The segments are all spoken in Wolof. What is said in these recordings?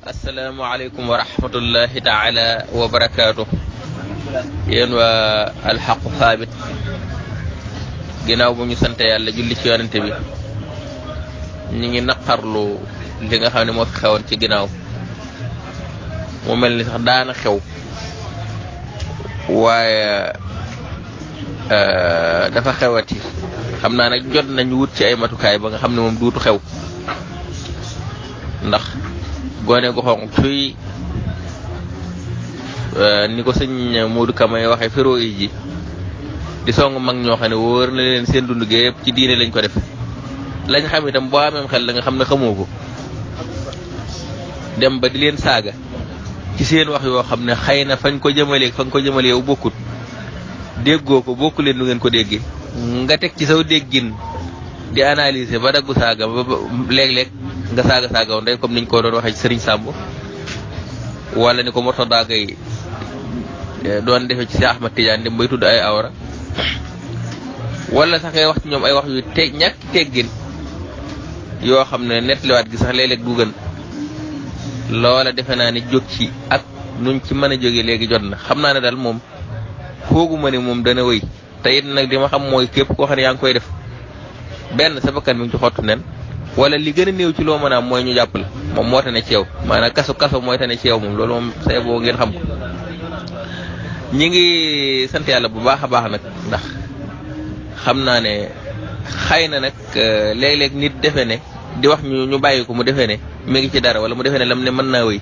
asalaamaaleykum wa rahmatullahi taala wa barakaatu. yéen waa alxaqu saabit ginnaaw bu ñu sant yàlla julli ci yonente bi ñu ngi naqarlu li nga xam ne moo fi xewoon ci ginnaaw mu mel ni sax daana xew waaye dafa xewati xam naa nag jot nañ wut ci ay matukaay ba nga xam ne moom duutu xew ndax gone gu xonq cuy ni ko sëñ Modou Kamay waxee féro yi ji di song mag ñoo xam ne wóor na leen seen dund gi yëpp ci diine lañ ko def lañ xam itam boo amee xel la nga xam ne xamoo ko dem ba di leen saaga ci seen wax yoo xam ne xëy na fañ ko jëmalee yow bokkut déggoo ko bokku leen nu ngeen ko déggee nga teg ci saw déggin di analyser ba daggu saaga ba léeg-léeg nga saaga woon day comme niñ ko doon waxee ci Serigne Samb wala ni ko Mortada Gaye doon defee ci Cheikh Ahmad Tidiane dem bay tudd ay awra wala sax ngay wax ci ñoom ay wax yu ñàkk teggin yoo xam ne nettaliwaat gi sax léeg-léeg du gën loola defe naa ni jóg ci ak nuñ ci mën a jógee léegi jot na xam naa ne daal moom fooguma ni moom dana wëy te it nag li ma xam mooy képp koo xam ne yaa ngi koy def benn sa bakkan mi ngi ci xottu nen wala li gën a néew ci loo mën a am mooy ñu jàpp la moom moo tane ci yow maanaam kaso mooy tane ci yow moom loolu moom say boo ngeen xam ko ñi ngi sant yàlla bu baax a baax nag ndax xam naa ne xëy na nag léeg-léeg nit defe ne di wax ñu bàyyi ko mu defee ne mi ngi ci dara wala mu defee ne lam ne mën naa wéy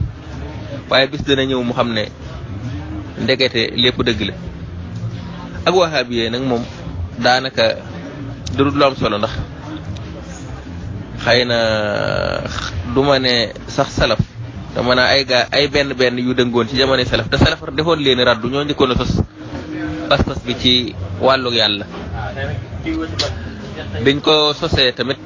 waaye bis dana ñëw mu xam ne ndekete lépp dëgg la ak wahabiyee nag moom daanaka darut lu am solo ndax xëy na duma ne sax salaf dama naa ay benn yu dëngoon ci jamono salaf te salaf defoon leen raddu ñoo njëkkoon a sos pas-pas bi ci wàllu yàlla dañ ko sosee tamit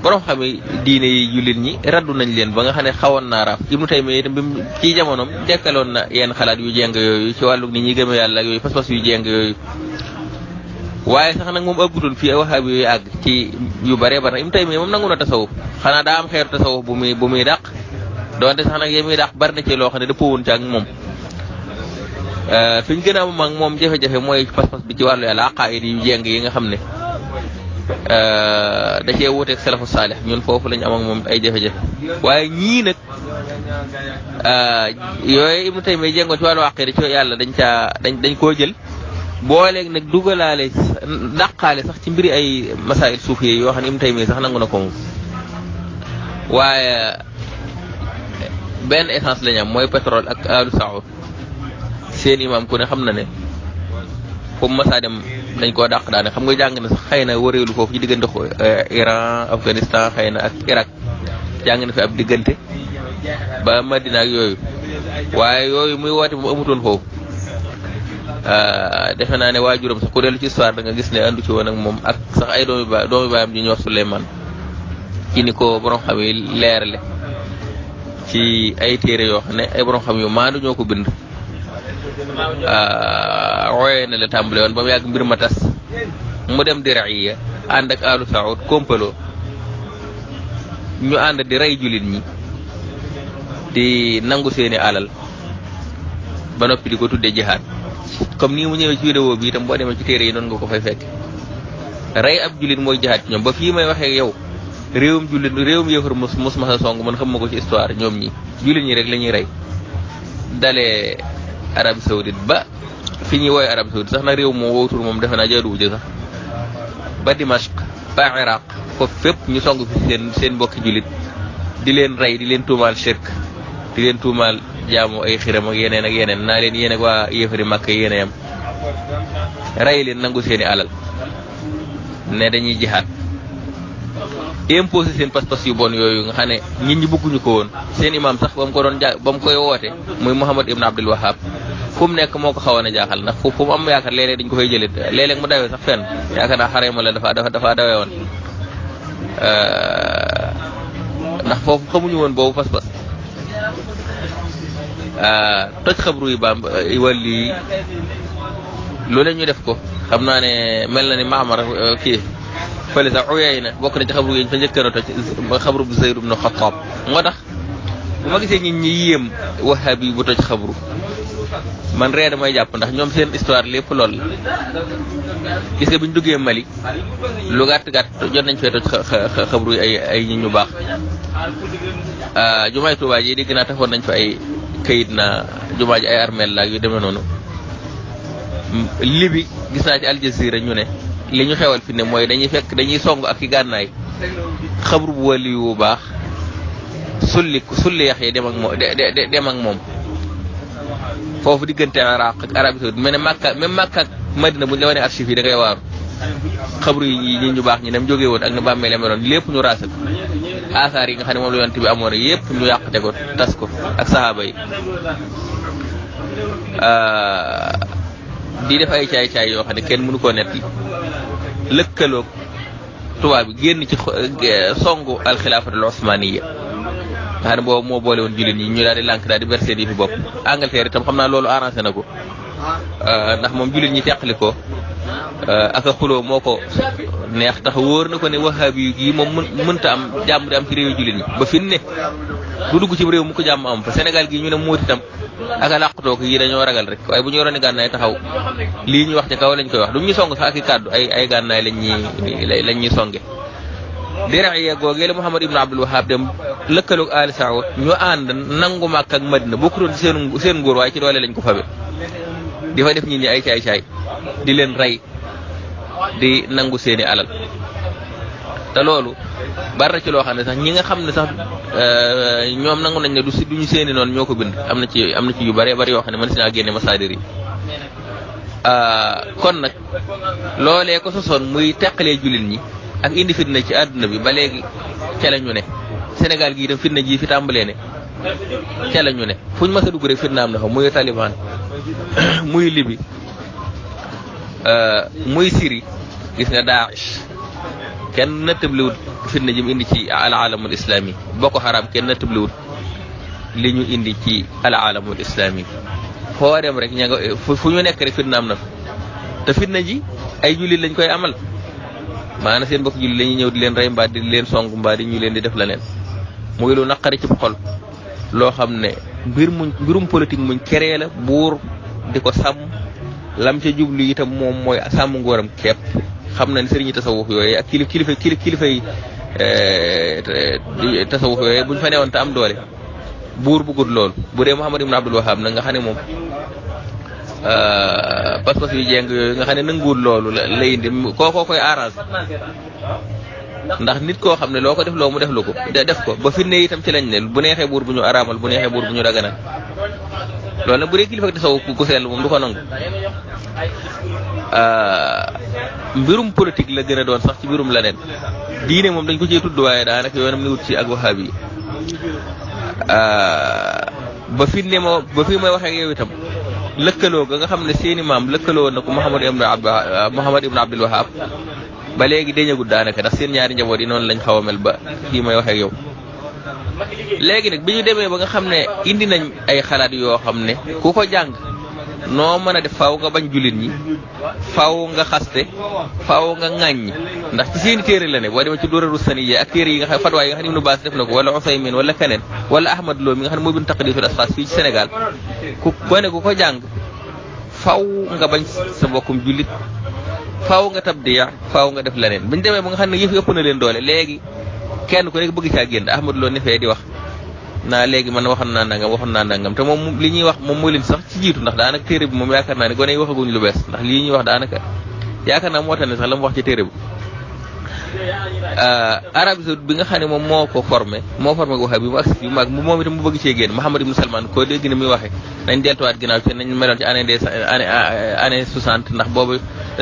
borom xam diine yi jullit ñi raddu nañ leen ba nga xam ne xawoon naa raaf Ibnu Taymiyya itam bi ci jamonoom dekkaloon na yenn xalaat yu jeng yooyu ci wàllu nit ñi gëme yàlla ak yooyu pas-pas yu jeng yooyu waaye sax nag moom ëggutoon fii waxaabi yooyu àgg ci yu bare bare Ibnu Taymiyya moom nangu na tasawuf xanaa daa am xeetu tasawuf bu muy dàq doonte sax nag yéen muy dàq bari na ci loo xam ne dëppoo woon ci ak moom fi ñu gën a am ak moom jafe-jafe mooy pas-pas bi ci wàllu yàlla aqaid yu jeng yi nga xam ne da cee wuuteeg salafu saalix ñun foofu lañ am ak moom ay jafe-jafe waaye ñii nag yooyu Ibnu Taymiyya jéngoon ci wàllu aqida ci yàlla dañ koo jël booleeg nag dugalaale dàqaale sax ci mbiri ay masail suufiye yoo xam ne Ibnu Taymiyya sax nangu na ko moom waaye benn essence lañ am mooy pétrole ak alu saoud seen imam ku ne xam na ne fu mu masaa dem dañ koo dàq daane xam nga jàng na sax xëy na wëreelu foofu ci diggante Iran Afghanistan xëy na ak Irak jàng na fi ab diggante ba Madina ak yooyu waaye yooyu muy woote mu amutoon foofu defe naa ne waajuram sax ku dellu ci histoire da nga gis ne andu ci woon ak moom ak sax ay doomi baayam ñu ñuy wax Souleymane ci ni ko borom xam yi leerale ci ay téere yoo xam ne ay borom xam yu maandu ñoo ko bind wooyee na la tàmbale woon ba mu yàgg mbir ma tas mu dem di raxiya ànd ak alu saoud kompaloo ñu ànd di rey jullit ñi di nangu seeni alal ba noppi di ko tuddee jihaad comme nii mu ñëwee ci vidéo bi itam boo demee ci téere yi noonu nga ko fay fekk rey ab jullit mooy jihaad ci ñoom ba fii may waxee yow réewum yëfar mus masa song man xam ma ko ci histoire ñoom ñi jullit ñi rek la ñuy rey dalee Arabie Saoudite ba fi ñuy wooye Arabie Saoudite sax nag réew moom wowutul moom defe naa jaaduwu ji sax ba Dimashq ba Iraq foofu fépp ñu song fi seen mbokki jullit di leen rey di leen tuumaal shirk di leen tuumaal jaamu ay xiram ak yeneen naa leen yéen ak waa yéefari Makka yéen a yam rey leen nangu seeni alal ne dañuy jihaad imposé seen pas-pas yu bon yooyu nga xam ne nit ñi bëgguñu ko woon seen imam sax ba mu koy woote muy Muhammad ibn Abdul Wahhab fu mu nekk moo ko xawoon a jaaxal ndax fu mu am yaakaar léeg-léeg dañ ko fay jëlee léeg-léeg mu dawee sax fenn yaakaar naa xaree ma la dafa dawee woon ndax foofu xamuñu woon boobu pas-pas toj xabru yi baam wàlli lu leen ñu def ko xam naa ne mel na ni Maamar kii fële sax Uyayna bokk na ci xabru yi ñu fa njëkkoon a toj xabru bu Zayd ibn Xattaab moo tax bu ma gisee nit ñi yéem wahabi bu toj xabru man ree damay jàpp ndax ñoom seen histoire lépp lool la gis nga bi ñu duggee Mali lu gàtt jot nañ fee toj xabru ay ñi ñu baax jumaay Tuubaa ji dégg naa tafoon nañ fa ay kayit na jumaa ji ay armeel laag yu demee noonu Libi gis naa ci Al Jazeera ñu ne li ñu xewal fi ne mooy dañuy song ak i gànnaay xabru bu wali wu baax sulli yax yi dem ak moom foofu diggante Iraq ak Arabie Saoudite mel ne Makka même Makka ak Madina bu ñu la wanee archive yi da ngay waaru xabru yi ñu baax ñi dem jógee woon ak na bàmmeel meloon lépp ñu raasal asaar yi nga xam ne moom la yonent bi amoon yépp ñu yàqte ko tas ko ak sahaaba yi di def ay caay-caay yoo xam ne kenn mënu koo nett lëkkaloog tubaab bi génn ci songu alxilaafatul osmaniya nga xam ne boobu moo boole woon jullit ñi ñu daal di lànk daal di berse yi fi bopp Angleterre itam xam naa loolu arrangé na ko ndax moom jullit ñi teqali ko ak a xuloo moo ko neex tax wóor na ko ne wahabi yu gii moom mënta am jàmm di am ci réew jullit ñi ba fi ne du dugg ci réew mu ko jàmm am fa Sénégal gii ñu ne móoti itam ak a làqatoo ko yi dañoo ragal rek waaye bu ñu yoroon gànnaay taxaw lii ñu wax ci kaw lañ koy wax du ñu song sax ak i kàddu ay gànnaay lañ ñuy songe dirax yee googee la Muhammad ibn Abdul Wahab dem lëkkaloog Ali Saoud ñu ànd nangu Makka ak Madina bokkutoon ci seen nguur waaye ci doole lañ ko fabe di fa def nit ñi ay caay-caay di leen rey di nangu seeni alal te loolu bari na ci loo xam ne sax ñi nga xam ne sax ñoom nangu nañ ne duñu seeni noonu ñoo ko bind am na ci yu bari yoo xam ne mën si naa génne masaadir yi kon nag loolee ko sosoon muy teqalee jullit ñi ak indi fitna ci àdduna bi ba léegi ca la ñu ne Sénégal gii dem fitna ji fi tàmbalee ne ca la ñu ne fuñ mas a dugg rek fitna am na fa muy Taliban muy Libi muy Syrie gis nga Daesh kenn nattabliwut fitna ji mu indi ci al-aalamul islami Boko Haram kenn nattabliwut li ñu indi ci al-aalamul islami foo dem rek ña nga fu ñu nekk rek fitna am na fa te fitna ji ay jullit lañ koy amal maanaam seen bokk jullit lañuy ñëw di leen rey mbaa di leen song mbaa di ñu leen di def leneen muy lu naqari ci xol loo xam ne mbirum politique muñ keree la buur di ko sàmm lam ca jublu itam moom mooy sàmm ngóoram képp xam na ne sëriñi tasawuf yooyu ak kilifa yi tasawuf yooyu buñ fa newoon te am doole buur bëggut loolu bu dee Muhammad ibn Abdul Wahab nag nga xam ne moom pas-pas yu jeng yooyu nga xam ne nanguwul loolu lay indi kookoo koy arrangé ndax nit koo xam ne loo ko def loo mu def lu ko def ko ba fi ne itam ci lañ ne bu neexee buur bu ñu araamal bu neexee buur bu ñu daganal loolu nag bu dee kilifa tasawuf ku sell moom du ko nangu mbirum politique la gën a doon sax ci mbirum leneen diine moom dañ ko cee tudd waaye daanaka yoonam ni wut ci ak wahabi yi ba fi may waxee ak yow itam lëkkaloo ga nga xam ne seeni maam lëkkaloo na ko Muhammad ibn Abdul Wahab ba léegi dañagul daanaka ndax seen ñaari njaboot yi noonu lañ xaw a mel ba fii may waxee ak yow léegi nag bi ñu demee ba nga xam ne indi nañ ay xalaat yoo xam ne ku ko jàng noo mën a def faaw nga bañ jullit ñi faaw nga xaste faaw nga ŋàññi ndax ci seeni téere la ne boo demee ci Duraru Saniyya ak téere yi nga xam fatwa yi nga xam ne Ibnu Baas def na ko wala Usaymin wala keneen wala Ahmad Lo mi nga xam ne moo bind Taqdisul Asxaas fii ci Sénégal ku ko jàng faaw nga bañ sa mbokkum jullit faaw nga tabdiya faaw nga def leneen buñ demee ba nga xam ne yëf ëpp na leen doole léegi kenn ku nekk bëgg caa génn Ahmad Lo ne fee di wax naa léegi man waxoon naa nangam te moom li ñuy wax moom mooy leen sax ci jiitu ndax daanaka téere bi moom yaakaar naa ne gone yi waxaguñ lu bees ndax lii ñuy wax daanaka yaakaar naa moo tax ne sax la mu wax ci téere bi Arabie Saoudite bi nga xam ne moom moo formé waxa bi mu agsi bi mag moom itam mu bëgg cee génn Mohammed ibn Salman koo dégg ne muy waxe nañ deltuwaat ginnaaw ci nañ meloon ci année 60 ndax boobu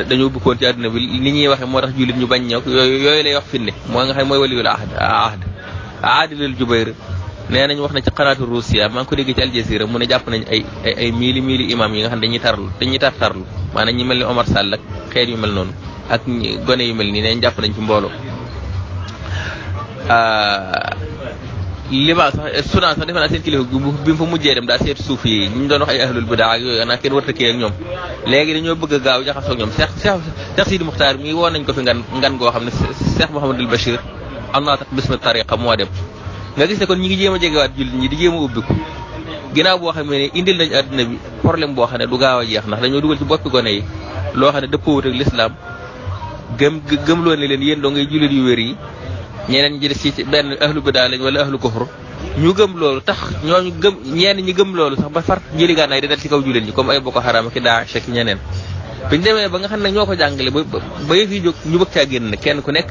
dañoo bukkoon ci àdduna bi ni ñuy waxe moo tax jullit ñu bañ ñëw yooyu lay wax finne moo nga xam ne mooy waliyul ahd Aadil Jubayr nee nañ wax na ci xanaatu Russia maa ngi ko dégg ci Al Jazeera mu ne jàpp nañ ay miili imam yi nga xam ne dañuy tarlu maanaam ñi mel ni Omar Sall ak xeet yu mel noonu ak gone yu mel nii neen jàpp nañ ci mbooloo Liban sax Soudan sax defe naa seen kilifa bi mu fa mujjee dem daa seet suuf yi ñu doon wax ay ahlul bidaa ak yooyu xanaa kenn warta kii ak ñoom léegi dañoo bëgg a gaaw jaxasoo ak ñoom Cheikh Sidi Muxtaar mi woon nañ ko fi ngan goo xam ne Cheikh Mouhamadul Bachir am naa tax bisma tariqa moo dem nga gis ne kon ñi ngi jéem a jegewaat jullit ñi di jéem a ubbiku ginnaaw boo xam ne indil nañ àdduna bi problème boo xam ne du gaaw a jeex ndax dañoo dugal ci boppi gone yi loo xam ne dëppoowut ak lislaam gëmloo ne leen yéen doo ngay jullit yu wér yi ñeneen ñi des ci benn ahlu bidaa lañ wala ahlu kufr ñu gëm loolu tax ñooñu ñenn ñi gëm loolu sax ba far jëli gànnaay di dal ci kaw jullit ñi comme ay Boko Haram ki Daesh ak ñeneen biñ demee ba nga xam ne ñoo ko jàngale ba yëf yi jóg ñu bëgg caa génn kenn ku nekk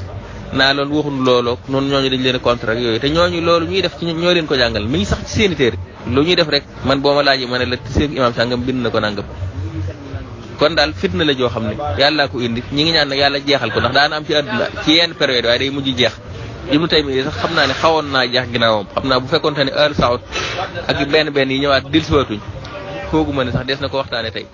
naa loolu waxuñu looloo noonu ñooñu dañ leen contre ak yooyu te ñooñu loolu ñuy def ci ñoo leen ko jàngal mi ngi sax ci seeni téere lu ñuy def rek man boo ma laajee ma ne la seen imam sàngam bind na ko nangam kon daal fitna la joo xam ne yàllaa ko indi ñi ngi ñaan nag yàlla jeexal ko ndax daana am ci àdduna ci yenn période waaye day mujj jeex Ibnu Taymiya sax xam naa ne xawoon naa jeex ginnaawam xam naa bu fekkoonte ne Al Saud ak benn yi ñëwaat dil siwatuñ fooguma ne sax des na ko waxtaane tey